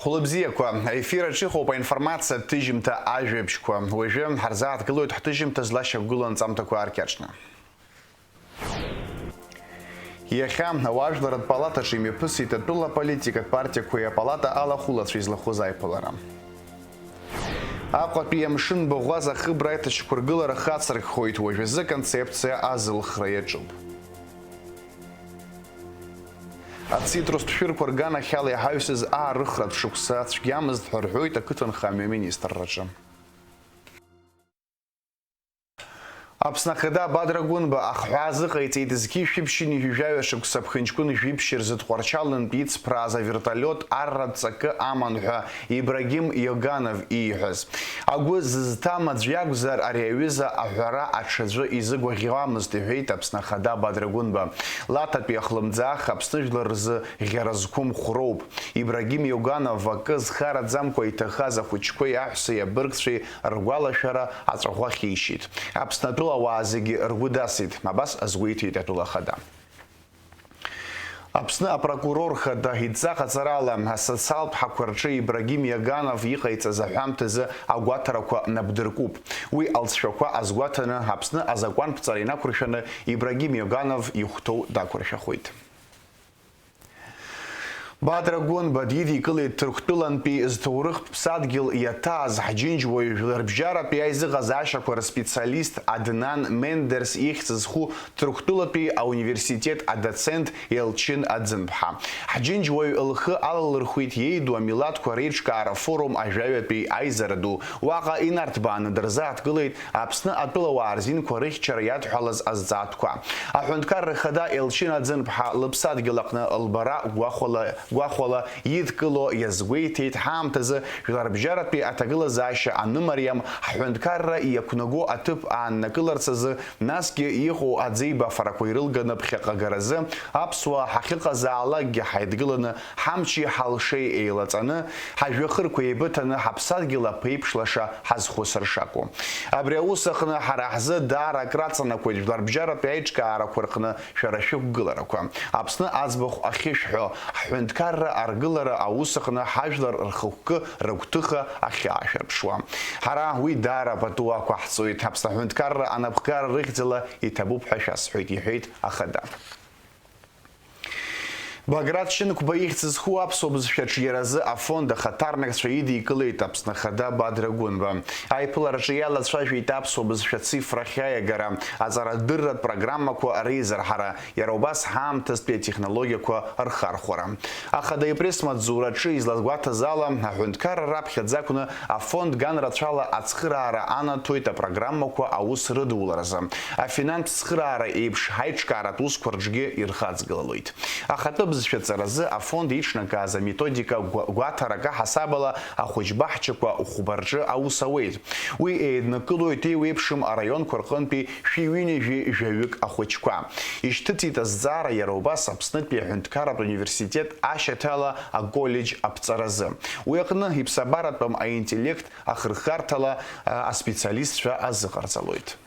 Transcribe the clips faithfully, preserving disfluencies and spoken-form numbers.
Хәлыбзиақәа, аефир аҿы иҟоуп аинформациатә ҭыжьымҭа ажәабжьқәа. Уажәы ҳарзааҭгылоит ҳҭыжьымҭа злашьақәгылоу анҵамҭақәа ааркьаҿны. Иахьа ауаажәларратә палатаҿы имҩаԥысит атәыла аполитикатә партиақәеи апалата алахәылацәеи злахәыз аиԥылара. Аҟәатәи амшын баӷәаза ахыбра аиҭашьақәыргылара хацыркхоит, уажәазы аконцепциа азылхра иаҿуп. Ацитрустә шәырқәа рганахьала иҳаҩсыз аарыхратә шықәса цәгьамызт ҳәа рҳәоит ақыҭанхамҩа аминистрраҿы. Аԥсны Ахада Бадра Гәынба ахҳәаа азыҟаиҵеит зқьи шәиԥшьыни жәаҩа шықәса ԥхынҷкәын жәиԥшь рзы Тҟәарчалнтә ицԥрааз авертолиот арратә ҵакы аман ҳәа Ибрагим Иоганов ииҳәаз. Агәы зызҭам аӡә иакәзар, ари аҩыза аҳәара аҽаӡәы изыгәаӷьуамызт, иҳәеит Аԥсны Ахада Бадра Гәынба. Лаҭатәи ахлымӡаах Аԥсны жәлар рзы ӷьара зқәым хәроуп. Ибрагим Иоганов акы зхараӡамкәа иҭахаз ахәыҷқәеи аҳәсеи абыргцәеи ргәалашәара аҵәаӷәа ахьишьит. Аԥсны атәылауаа зегьы ргәы дасит, абас азгәеиҭеит атәыла ахада. Аԥсны апрокурор хада идҵа ҟаҵарала асоциалтә ҳақәа рҿы Ибрагим Иоганов иҟаиҵаз аҳәамҭазы агәаҭарақәа набдыркуп. Уи алҵшәақәа азгәаҭаны, Аԥсны азакәанԥҵара инақәыршәаны Ибрагим Иоганов ихәҭоу дақәыршәахоит. Бадра Гәынба дидикылеит Ҭырқәтәылантәи зҭоурыхтә ԥсадгьыл иаҭааз ҳџьынџьуаҩ жәларбжьаратәи аизыҟазаашьақәа рспециалист Аднан Мендерс ихьӡ зху Ҭырқәтәылатәи ауниверситет адоцент Елчин Аӡынԥҳа. Ҳџьынџьуаҩ лхы алалырхәит иеиду амилаҭқәа реиҿкаара форум ажәаҩатәи аизара ду. Уаҟа инарҭбааны дырзааҭгылеит Аԥсны атәылауаа рзинқәа рыхьчара иадҳәалаз азҵаатәқәа. Аҳәынҭқарра Ахада Елчин Аӡынԥҳа лыԥсадгьыл аҟны лбара гәахәала, гәахәала идкыло иазгәеиҭеит, ҳаамҭазы жәларбжьаратәи аҭагылазаашьа анымариам, ҳҳәынҭқарра иақәнаго аҭыԥ ааннакыларц азы, насгьы иҟоу аӡеибафарақәа ирылганы ԥхьаҟа агаразы, аԥсуаа ҳахьыҟазаалакгьы ҳаидгыланы, ҳамчи ҳалшеи еилаҵаны, ҳажәҩахырқәа еибыҭаны ҳаԥсадгьыл аԥеиԥш лаша ҳазхәыцыр шакәу. Абри аус аҟны ҳара ҳзы даара акраҵанакуеит жәларбжьаратәи аиҿкаарақәа рҟны шәара шәықәгыларақәа. Аԥсны аӡбахә ахьышәҳәо, ҳҳәынҭқарра аргылара аус аҟны ҳажәлар рхықәкы, рыгәҭыха ахьаашәырԥшуа. Ҳара уи даара пату ақәаҳҵоит, Аԥсны аҳәынҭқарра анапхгара рыхьӡала иҭабуп ҳәа шәасҳәоит, иҳәеит Ахада. Баграт Шьынқәба ихьӡ зху аԥсуа бызшәа аҿиаразы афонд ахаҭарнакцәа идикылеит Аԥсны Ахада Бадра Гәынба. Аиԥылараҿы иалацәажәеит аԥсуа бызшәа ацифра ахьаиагара, аҵарадырратә программақәа реизырҳара, иара убас ҳаамҭазтәи атехнологиақәа рхархәара. Ахада ипресс-маҵзураҿы излазгәаҭаз ала, аҳәынҭқарра раԥхьаӡа акәны афонд ганрацәала ацхыраара анаҭоит апрограммақәа аус рыдуларазы. Афинанстә цхыраара еиԥш ҳаиҿкааратә усқәа рҿгьы ирхаҵгылалоит. Ахатәы бызшәа ҵаразы афонд иҿнакааз аметодика гәа-, гәаҭарак аҳасабала ахәыҷбаҳчақәа хәба рҿы аус ауеит. Уи еиднакылоит еиуеиԥшым араионқәа рҟынтәи шәи ҩынҩажәи жәаҩык ахәыҷқәа. Ишьҭыҵит азҵаара иара убас Аԥснытәи аҳәынҭқарратә университет ашьаҭала аколлеџь аԥҵаразы. Уи аҟны иԥсабаратәым аинтеллект ахырхарҭала, а, аспециалистцәа азыҟарҵалоит.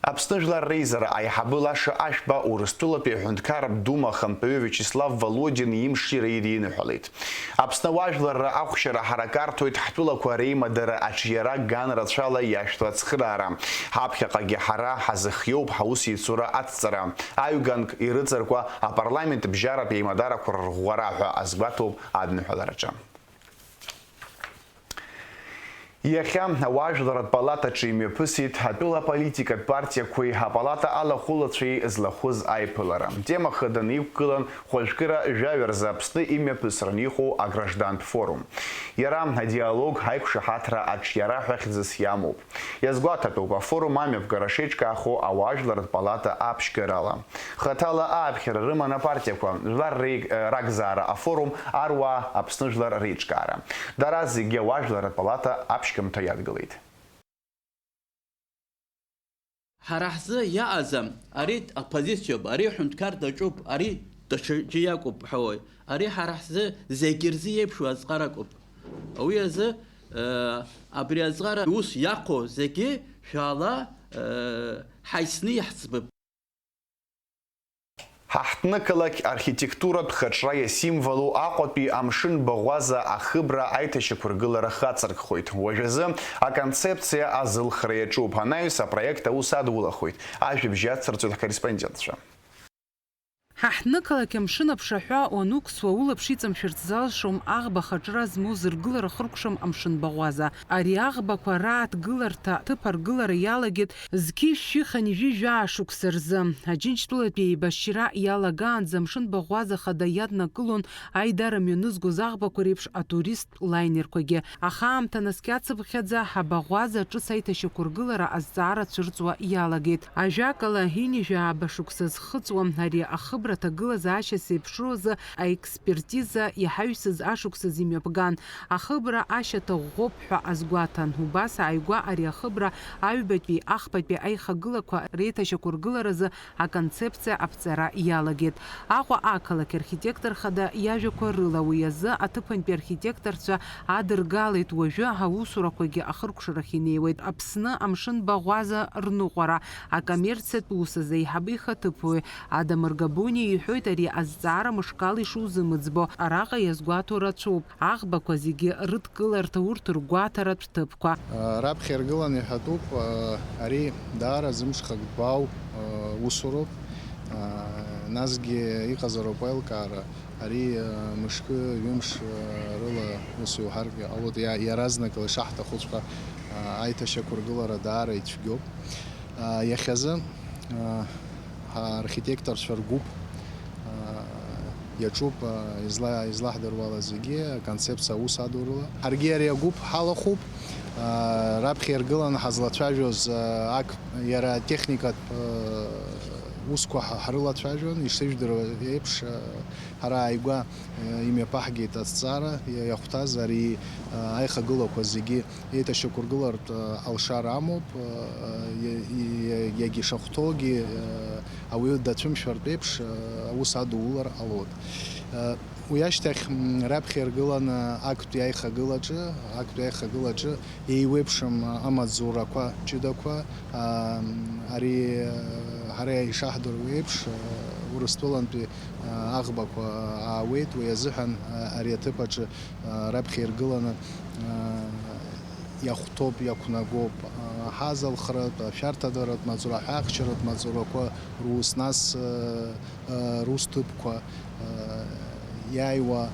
Аԥсны Жәлар Реизара аиҳабы Лаша Ашәба Урыстәылатәи аҳәынҭқарратә Дума ахантәаҩы Виачеслав Володин имшира идиныҳәалеит. Аԥсны ауаажәларра ахәшьара ҳаракарҭоит ҳтәылақәа реимадара аҿиара ганрацәала иашәҭо ацхыраара. Ҳаԥхьаҟагьы ҳара ҳазыхиоуп ҳаусеицура ацҵара, аҩганк ирыҵаркуа апарламент бжьаратә еимадарақәа рырӷәӷәара ҳәа азгәаҭоуп адныҳәалараҿы. Иахьа ауаажәларратә палатаҿы имҩаԥысит атәыла аполитикатә партиақәеи апалата алахәылацәеи злахәыз аиԥылара. Тема хаданы иқәгылан хәажәкыра жәаҩа рзы Аԥсны имҩаԥысран иҟоу аграждантә форум. Иара адиалог, аиқәшаҳаҭра аҿиара ҳәа хьӡыс иамоуп. Иазгәаҭатәуп, афорум амҩаԥгара шеиҿкаахо ауаажәларратә палата аԥшьгарала. Хаҭала ааԥхьара рыман апартиақәа, жәлар реиг-, ракзаара афорум, аруаа, Аԥсны жәлар реиҿкаара. Дара зегьы ауаажәларратә палата аԥшьгамҭа иадгылеит. Ҳара ҳзы иаҟаӡам, ари оппозициоуп, ари ҳәынҭқар даҿуп, ари даҽаӡәы иакәуп ҳәа уаҩ. Ари ҳара ҳзы зегьы рзы иеиԥшу азҵааракоуп. Уи азы, э, абри азҵаара ус иахәо зегьы шәаала, э, ҳаицны иаҳӡбап. Ҳаҳҭнықалақь архитектуратә хаҿра иасимволу Аҟәатәи амшын баӷәаза ахыбра аиҭашьақәыргылара хацыркхоит. Уажәазы аконцепциа азылхра иаҿуп, анаҩс апроект аус адулахоит. Ажәабжь ацырҵоит ҳкорреспондентцәа. Ҳаҳҭнықалақь амшын аԥшаҳәа уанықәсуа, улаԥш иҵамшәарц залшом аӷба хаҿра змоу зыргылара хыркәшам амшын баӷәаза. Ари аӷбақәа рааҭгыларҭа ҭыԥ аргылара иалагеит зқьи шәи хынҩажәи жәаа шықәса рзы. Аџьынџьтәылатәи еибашьра иалагаанӡа амшын баӷәаза хада иаднакылон аидара мҩанызгоз аӷбақәа реиԥш атуристтә лаинерқәагьы. Аха аамҭа наскьацыԥхьаӡа ҳабаӷәаза ҿыц аиҭашьақәыргылара азҵаара цәырҵуа иалагеит. Ажәакала, ҩынҩажәи ааба шықәса зхыҵуа ари ахыбра аҭагылазаашьа зеиԥшроу азы аекспертиза иҳаҩсыз ашықәсазы имҩаԥган. Ахыбра ашьаҭа ӷәӷәоуп ҳәа азгәаҭан. Убас ааигәа ари ахыбра аҩбатәи, ахԥатәи аихагылақәа реиҭашьақәыргыларазы аконцепциа аԥҵара иалагеит. Аҟәа ақалақь архитектор хада иажәақәа рыла, уи азы аҭыԥантәи архитекторцәа адыргалеит, уажәы аусурақәагьы ахыркәшарахь инеиуеит. Аԥсны амшын баӷәаза рныҟәара, акоммерциатә ус азы аиҳабы ихаҭыԥуаҩ Адам Ргабуниа иҳәоит, ари азҵаара мышкала ишузымыӡбо. Араҟа иазгәаҭоу рацәоуп. Аӷбақәа зегьы рыдкыларҭа, урҭ ргәаҭаратә ҭыԥқәа. Раԥхьа иргыланы иҳәатәуп, ари даара зымшхак ббау усуроуп. Насгьы иҟазароуп аилкаара, ари мышкы, ҩымш рыла, ус иуҳәаргьы ҟалоит, иа-, иаразнакала ишаҳҭахуҵәҟьа аиҭашьақәыргылара даара ицәгьоуп. Иахьазы ҳархитекторцәа ргәыԥ иаҿуп, изла-, излаҳдыруала зегьы аконцепциа аус адурыла. Ҳаргьы ари агәыԥ ҳалахәуп. Раԥхьа иргыланы ҳазлацәажәоз, ак, иара атехникатә усқәа ҳа-, ҳрылацәажәон, ишыжәдыруа еиԥш, ҳара ааигәа имҩаԥаҳгеит азҵаара иа-, иахәҭаз ари, аихагылақәа зегьы еиҭашьақәыргылартә алшара амоуп, иа-, иа-, иагьа ишахәҭоугьы, ауаҩы дацәымшәартә еиԥш, аус адуулар ҟалоит. Уи ашьҭахь, м, раԥхьа иргыланы актәи аихагылаҿы, актәи аихагылаҿы еиуеиԥшым амаҵзурақәа ҷыдақәа, а, м, ари, ҳара ишаҳдыруа еиԥш, Урыстәылантәи аӷбақәа аауеит, уи азыҳәан ари аҭыԥ аҿы раԥхьа иргыланы иахәҭоуп, иақәнагоуп аҳазалхратә, ашәарҭадаратә маҵура, аҳәаахьчаратә маҵурақәа рус, нас рус ҭыԥқәа, иааиуа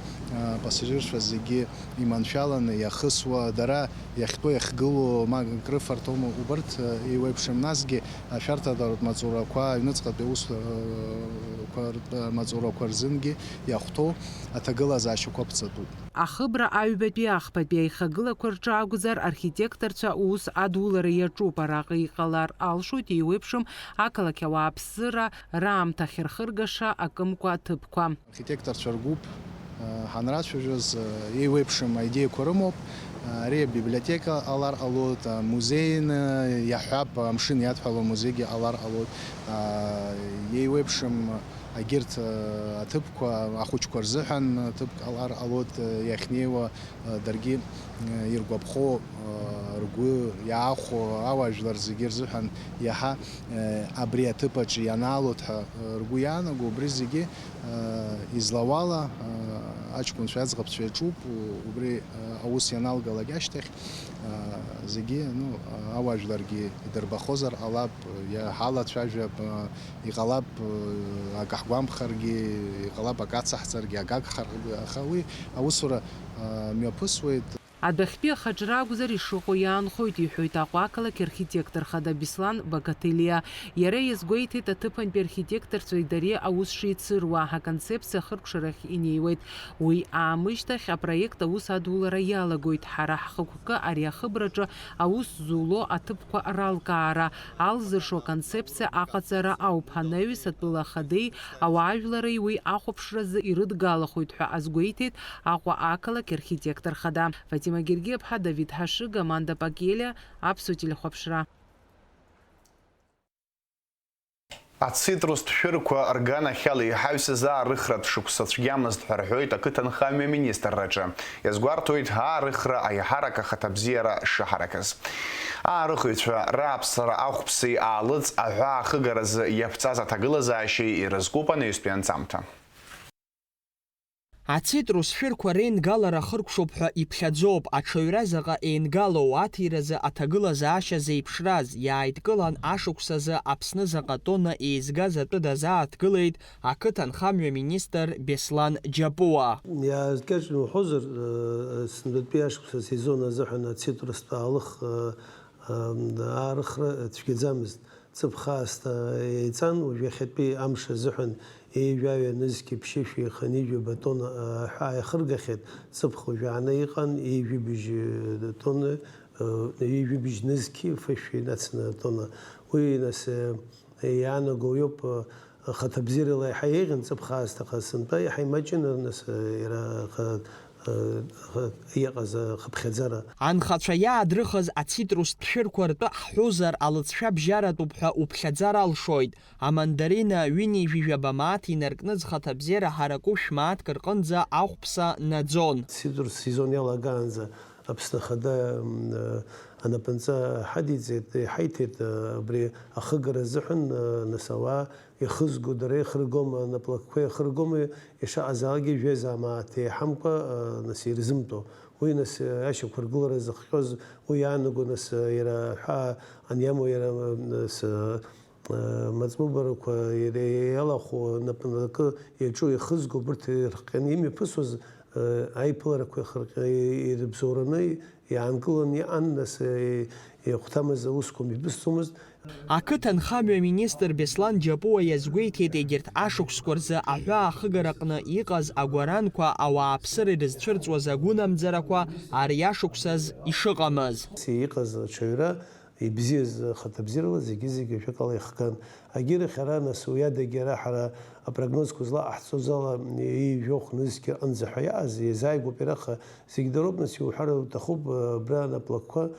пассажирцәа зегьы иманшәаланы иахысуа, дара иахьтәоу, иахьгылоу, ма крыфарҭоума, убарҭ еиуеиԥшым, насгьы ашәарҭадаратә маҵурақәа, аҩныҵҟатәи аусқәа ртә маҵурақәа рзынгьы иахәҭоу аҭагылазаашьақәа ԥҵатәуп. Ахыбра аҩбатәи ахԥатәи аихагылақәа рҿы акәзар, архитекторцәа аус адулара иаҿуп, араҟа иҟалар алшоит еиуеиԥшым ақалақь ауааԥсыра раамҭа ахьырхыргаша акымкәа аҭыԥқәа. Архитекторцәа ргәыԥ, э, ҳанрацәажәоз, э, еиуеиԥшым аидеиақәа рымоуп. Э, ари абиблиотека ҟалар ҟалоит, амузеин, э, иаҳҳәап, амшын иадҳәало амузеигьы ҟалар ҟалоит. Э, еиуеиԥшым агьырҭ, э, аҭыԥқәа ахәыҷқәа рзыҳәан ҭыԥк ҟалар ҟалоит, э, иахьнеиуа, э, даргьы, э, иргәаԥхо, э, ргәы иаахәо ауаажәлар зегьы рзыҳәан иаҳа, э, абри аҭыԥ аҿы ианаалоит ҳәа, э, ргәы иаанаго, убри зегьы излауала, аҷкәынцәа аӡӷабцәа иаҿуп, убри аус ианалгалак ашьҭахь, зегьы, ну, ауаажәларгьы идырбахозар ҟалап, иаҳалацәажәап, иҟалап, акы ҳгәамԥхаргьы, иҟалап, акы ацаҳҵаргьы, акы агхаргьы, аха уи аусура мҩаԥысуеит. Адәахьтәи ахаҿра акәзар ишыҟоу иаанхоит, иҳәоит Аҟәа ақалақь архитектор хада Беслан Багаҭелиа. Иара иазгәеиҭеит, аҭыԥантәи архитекторцәеи дареи аус шеицыруа, аконцепциа ахыркәшарахь инеиуеит. Уи аамышьҭахь апроект аус адулара иалагоит. Ҳара ҳхықәкы ари ахыбраҿы аус зуло аҭыԥқәа ралкаара, алзыршо аконцепциа аҟаҵара ауп. Анаҩс атәыла ахадеи ауаажәлари уи ахәаԥшразы ирыдгалахоит ҳәа азгәеиҭеит Аҟәа ақалақь архитектор хада. Фатима Гергиаԥҳа, Давид Ҳашыга, Манда Пакелиа, Аԥсуа телехәаԥшра. Ацитрустә шәырқәа рганахьала иҳаҩсыз аарыхратә шықәса цәгьамызт ҳәа рҳәоит ақыҭанхамҩа министрраҿы. Иазгәарҭоит аарыхра аиҳарак ахаҭабзиара шыҳаракыз. Аарыхыҩцәа рааԥсара ахәԥси аалыҵ аҳәаа ахыгаразы иаԥҵаз аҭагылазаашьеи ирызкуп анаҩстәи анҵамҭа. Ацитрус шәырқәа реингалара хыркәшоуп ҳәа иԥхьаӡоуп, аҽаҩра заҟа еингалоу, аҭиразы аҭагылазаашьа зеиԥшраз, иааидкылан ашықәсазы Аԥсны заҟа тонна еизгаз атәы дазааҭгылеит ақыҭанхамҩа министр Беслан Џьапуа. Иаазкьаҿны уҳәозар, сынтәатәи ашықәс асезон азыҳәан ацитрустә аалых, аарыхра цәгьаӡамызт. Ҵыԥх аасҭа еиҵан, уажә иахьатәи амш азыҳәан еижәаҩа нызқьи ԥшьышәи хынҩажәи ҩба тонна, э, аҳәаа иахыргахьеит, ҵыԥх уажәааны иҟан, ҩажәи быжь, э, тонна, э, ҩажәи быжь нызқьи фышәи нацны атонна. Уи, нас, э, иаанаго иоуп, э, хаҭабзиарала иаҳа еиӷьын, ҵыԥх аасҭа сынтәа иаҳа имаҷын, нас, э, иара ха-, э, ха-, иҟаз ахыԥхьаӡара. Анхацәа иаадрыхыз ацитрустә шәырқәа ртәы ҳҳәозар, алыҵшәа бжьаратәуп ҳәа уԥхьаӡар алшоит. Амандарина ҩынҩажәи жәаба мааҭ инаркны зхаҭабзиара ҳараку шә-мааҭк рҟынӡа ахәԥса наӡон. Ацитрус сезон иалагаанӡа Аԥсны Ахада, м, анапынҵа ҳадиҵеит, иҳаиҭеит, абри ахыгара азыҳәан, нас, ауаа ихызго дара ихыргома, наплакқәа ихыргома, ишаҟазаалакгьы жәеиза мааҭ еиҳамкәа, нас, ирзымтәо. Уи, нас, ашьақәыргылара зыхҟьоз, уи иаанаго, нас, иара аҳәаа аниамоу, иара, нас, маҵмыбарақәа иара иалахәу, напынакы иаҿу ихызго, убырҭ ирыхҟьаны имҩаԥысуаз, аиԥыларақәа ирыбзоураны иаанкыланы иҟан, нас, ихәҭамыз аусқәа мҩаԥысӡомызт. Ақыҭанхамҩа министр Беслан Џьапуа иазгәеиҭеит, егьырҭ ашықәсқәа рзы аҳәаа ахыгараҟны иҟаз агәаранқәа ауааԥсыра ирызцәырҵуаз агәынамӡарақәа ари ашықәсаз ишыҟамыз. Иҟаз аҽаҩра ибзиаз хаҭабзиарала зегьы-зегьы ажәакала ихган. Агьырахь ара, нас, уи адагьы ара ҳара апрогнозқәа злаҟаҳҵоз ала, ҩажәи жәохә нызқьи рҟынӡа ҳәа иааз, иазааигәоуп иара, аха зегь дароуп, нас, иуҳәар уҭахуп, абра анаплакқәа,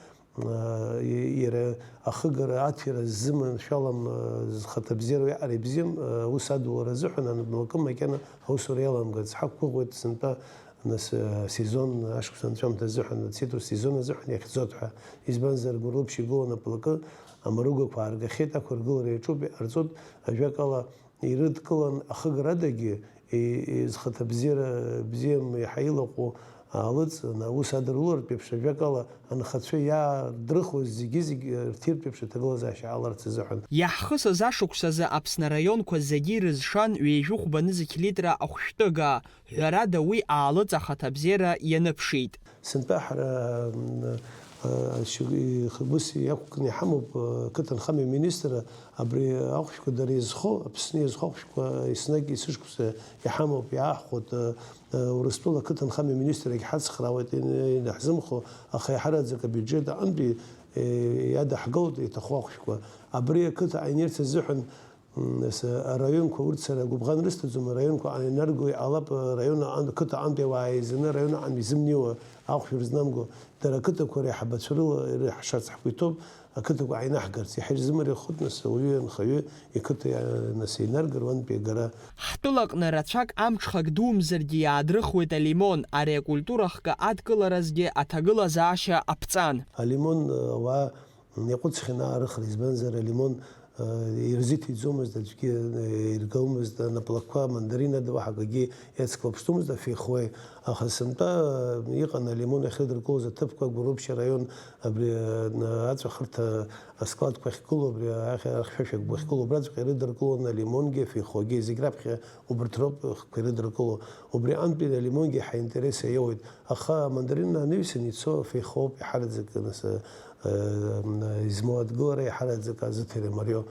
а, и-, иара ахыгара аҭира ззыманшәалам, а, зхаҭабзиарала иаҟара ибзиам, а, аус адулара азыҳәан анаплакы макьана аусура иаламгац. Ҳақәгәыӷуеит сынтәа Нас, э, сезон, ашықәс анҵәамҭа азыҳәан, ацитрус сезон азыҳәан иахьӡоит ҳәа. Избанзар, Гәылрыԥшь игылан аплакы, амаругақәа ааргахьеит, ақәыргылара иаҿуп, иҟарҵоит, ажәакала, ирыдкылан ахыгарадагьы, и-, и-, зхаҭабзиара бзиам иаҳа илаҟәу аалыҵ, ана-, ус адырулартә еиԥш, ажәакала, анхацәа иаардрыхуаз зегьы-зегь, э, рҭиртә еиԥш аҭагылазаашьа ҟаларц азыҳәан. Иаҳхысыз ашықәсазы Аԥсны араионқәа зегьы ирызшан ҩажәи хәба нызқь литра ахәшәтәыга. Ҳәарада, уи аалыҵ ахаҭабзиара ианыԥшит. Сынтәа ҳара, м, а, шьоук ихы-, ус иақәкны иҳамоуп, а, ақыҭанхамҩа министр, абри ахәшәқәа дара изхо, Аԥсны иазхо ахәшәқәа еснагь есышықәса иҳамоуп, иааҳхәоит, а, а, Урыстәыла ақыҭанхамҩа министр иагьҳацхраауеит, ин-, инаҳзымхо, аха иаҳараӡак абиуџьет аҟынтәи, е, иадаҳгалоит иаҭаху ахәшәқәа. Абри ақыҭа ааинырц азыҳәан М, нас, араионқәа урҭ сара гәыбӷан рысҭаӡом, араионқәа ааинарго иҟалап, араион аҟан-, қыҭа аҟынтәи ауаа еизаны араион аҟынтә изымнеиуа ахәшә рызнамго, дара ақыҭақәа реиҳабацәа рыла ирыҳәҳашьарц ҳгәы иҭоуп, ақыҭақәа ааинаҳгарц, иаҳа ирзымариахоит, нас, ауаҩы анхаҩы иқыҭа иа-, нас, инаргар уантәи агара. Ҳтәылаҟны рацәак амҽхак думзаргьы иаадрыхуеит алимон, ари акультура хкы адкыларазгьы аҭагылазаашьа аԥҵан. Алимон, ауаа Иаҟәыҵхьан аарыхра, избанзар, алимон, э, ирзыҭиӡомызт аӡәгьы, э, иргомызт анаплакқәа, амандарина ду ҳәа акгьы иацклаԥшӡомызт, афеихуеи. Аха сынтәа, э, иҟан алимон иахьрыдыркылоз аҭыԥқәа, Гәылрыԥшь араион, абри, э, аҵәахырҭа аскладқәа ахьгылоу, абри ахь-, ахьшәашәа агәы ахьгылоу, убраҵәҟьа ирыдыркылон алимонгьы, афеихуагьы, зегь раԥхьа убарҭ роуп хкқәа ирыдыркыло. Убри аҟынтәи алимонгьы ҳаинтерес иаиоуеит. Аха амандарина анаҩсан ицо афеихоуп иаҳараӡак, нас, э, измоу адгылара иаҳараӡак азыҭира мариоу.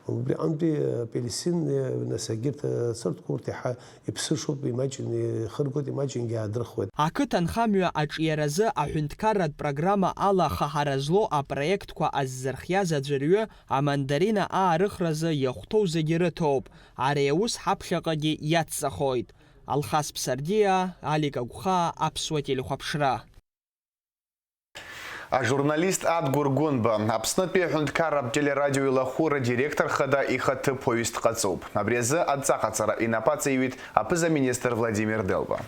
Убри аҟынтәи апельсин, э, нас, егьырҭ, э, асортқәа урҭ иаҳа иԥсышоуп, имаҷын ихыргоит, имаҷынгьы аадырхуеит. Ақыҭанхамҩа аҿиаразы аҳәынҭқарратә программа ала хахара злоу апроектқәа аззырхиаз аӡәырҩы амандарина аарыхразы иахәҭоу зегьы рыҭоуп. Ари аус ҳаԥхьаҟагьы иацҵахоит. Алхас Ԥсардиа, Алик Агәхаа, Аԥсуа телехәаԥшра. Ажурналист Адгәыр Гәынба, Аԥснытәи аҳәынҭқарратә телерадиоилахәыра директор хада ихаҭыԥуаҩыс дҟаҵоуп. Абри азы адҵа ҟаҵара инапаҵаиҩит аԥыза-министр Владимир Делба.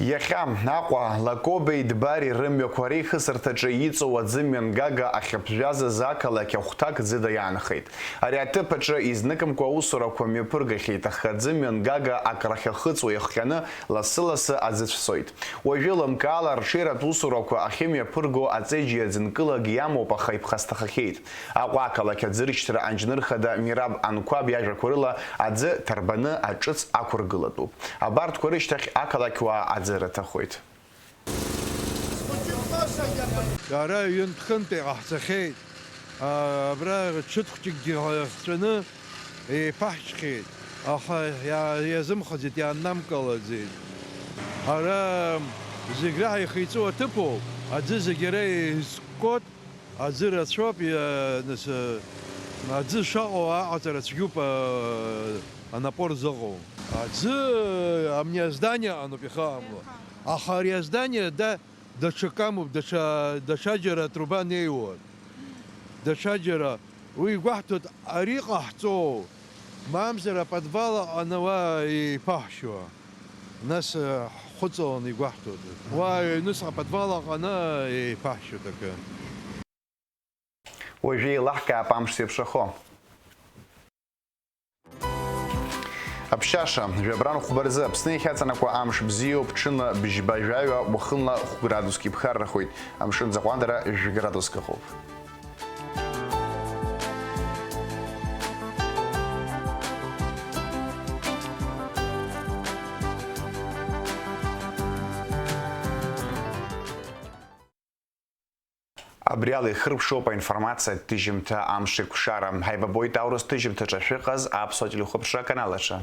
Иахьа Аҟәа, Лакобеи Дбари рымҩақәа реихысырҭаҿы иҵоу аӡы мҩангага ахьыԥжәаз азы ақалақь ахәҭак ӡыда иаанхеит. Ари аҭыԥ аҿы изныкымкәа аусурақәа мҩаԥыргахьеит, аха аӡы мҩангага акрахьахыҵуа иахҟьаны лассы-лассы аӡы цәцоит. Уажәы лымкаала арҽеиратә усурақәа ахьымҩаԥырго аҵеџь иаӡынкылагь иамоуп, аха иԥхасҭахахьеит. Аҟәа ақалақь аӡыршьҭра анџьнырхада Мираб Анқәаб иажәақәа рыла, аӡы ҭарбаны аҿыц ақәыргылатәуп. Абарҭқәа рышьҭахь ақалақьуаа аӡы рыҭахоит. Ара ҩынтә-хынтә иҟаҳҵахьеит. А, абра ҽыҭ хәҷыкгьы ҳахҵәаны еиԥаҳчхьеит, аха иа-, иазымхаӡеит, иааннамкылаӡеит. Ара зегь раҳа ихиҵәо аҭыԥоуп, аӡы зегь ара изккоит, аӡы рацәоуп, иа-, нас, а, аӡы шаҟоу аҟаҵара цәгьоуп, а, анапор зыҟоу. Аӡы, а, амни аздание аҟаноуп ихаамло. Аха ари аздание, да, даҽакы амоуп, даҽа, даҽаџьара атруба неиуан. Даҽаџьара. Уи игәаҳҭоит, ари ҟаҳҵоу, мамзар аподвал аҟаны уа еиԥаҳшьуа. Нас, э, ҳхәыҵаланы игәаҳҭоит. Уа аҩнуҵҟа аподвал аҟаны еиԥаҳшьоит акы. Уажәы еилаҳкаап амш зеиԥшрахо. Аԥшьаша, жәабран хәба рзы Аԥсны иахьаҵанакуа амш бзиоуп, ҽынла бжьба жәаҩа, уахынла хә градуск иԥхаррахоит, амшын ӡаҟәандара жәградуск ыҟоуп. Абри ала ихыркәшоуп аинформациатә ҭыжьымҭа Амшеикәшара. Ҳаибабоит аурыс ҭыжьымҭаҿы шәыҟаз аԥсуа телехәаԥшра аканал аҿы.